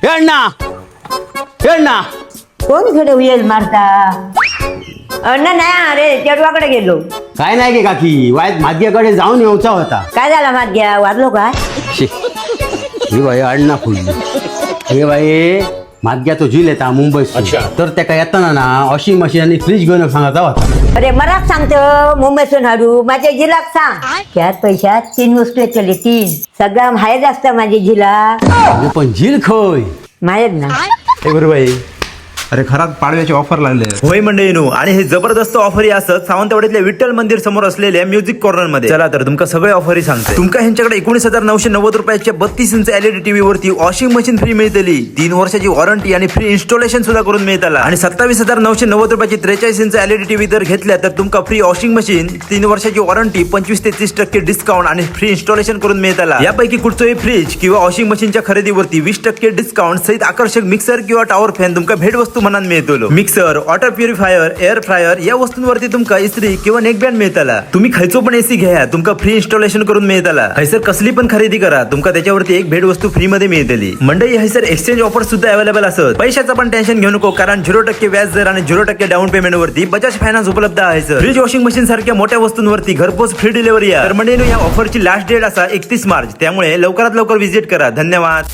हे अण्णा, हे अण्णा. कोण खडे उयल मारता? अण्णा नाही, अरे चेडवाकडे गेलो. काय नाही गे काकी, वायत माद्याकडे जाऊन येऊचा होता. काय झाला मात घ्या वाजलो काय? शी. हे बाई, अण्णा फुलली. हे बाई, मादग्या तो झील येता मुंबई, तर त्याका येताना ना वॉशिंग मशीन आणि फ्रीज घेऊन सांगायचा होता. अरे, मराक सांगतो मुंबईसून हाडू? माझ्या जिलाक सांग, त्यात पैशात तीन वस्तू येतली, तीन. सगळा माहीत असतं माझी जिला. अरे, पण झील खय? माहीत ना. हे गुरुबाई, अरे, खरात पाडव्याची ऑफर लागले. होय मंडळीनू, आणि हे जबरदस्त ऑफरी असत सावंतवाडीतल्या विठ्ठल मंदिर समोर असलेल्या म्युझिक कॉर्नर मध्ये. चला तर तुमका सगळे ऑफरी सांगते. तुमका ह्यांच्याकडे 19,990 रुपयाच्या 32 इंच एलईडी टीव्ही वरती वॉशिंग मशीन फ्री मिळतली, 3 वर्षाची वॉरंटी आणि फ्री इन्स्टॉलेशन सुद्धा करून मिळतला. आणि 27,990 रुपयाची 43 इंच एलईडी टीव्ही जर घेतल्या तर तुमका फ्री वॉशिंग मशीन, 3 वर्षाची वॉरंटी, 25 ते 30% डिस्काउंट आणि फ्री इन्स्टॉलेशन करून मिळतला. यापैकी कुठचंही फ्रीज किंवा वॉशिंग मशीनच्या खरेदीवरती 20% डिस्काउंट सहित आकर्षक मिक्सर किंवा टॉवर फॅन तुमका भेटवस्तू म्हणून मिळतो. Mixer, water purifier, air fryer या वस्तूंवरती तुमका इस्त्री किंवा नेकबँड मिळतला. तुम्ही खयचो पण एसी घ्या, तुमका फ्री इन्स्टॉलेशन करून मिळतला. हयसर कसली पण खरेदी करा, तुमका त्याच्यावरती एक भेटवस्तू फ्री मध्ये मिळतली. मंडळी, हयसर एक्सचेंज ऑफर सुद्धा अवेलेबल असत. पैशाचं पण टेन्शन घेऊ नको, कारण 0% व्याज दर आणि 0% डाऊन पेमेंट वरती बजाज फायनान्स उपलब्ध आहे सर. फ्रीज, वॉशिंग मशीन सारख्या मोठ्या वस्तूंवरती घरपोच फ्री डिलिव्हरी आहे. तर मंडळी, या ऑफरची लास्ट डेट असा 31 मार्च, त्यामुळे लवकरात लवकर व्हिजिट करा. धन्यवाद.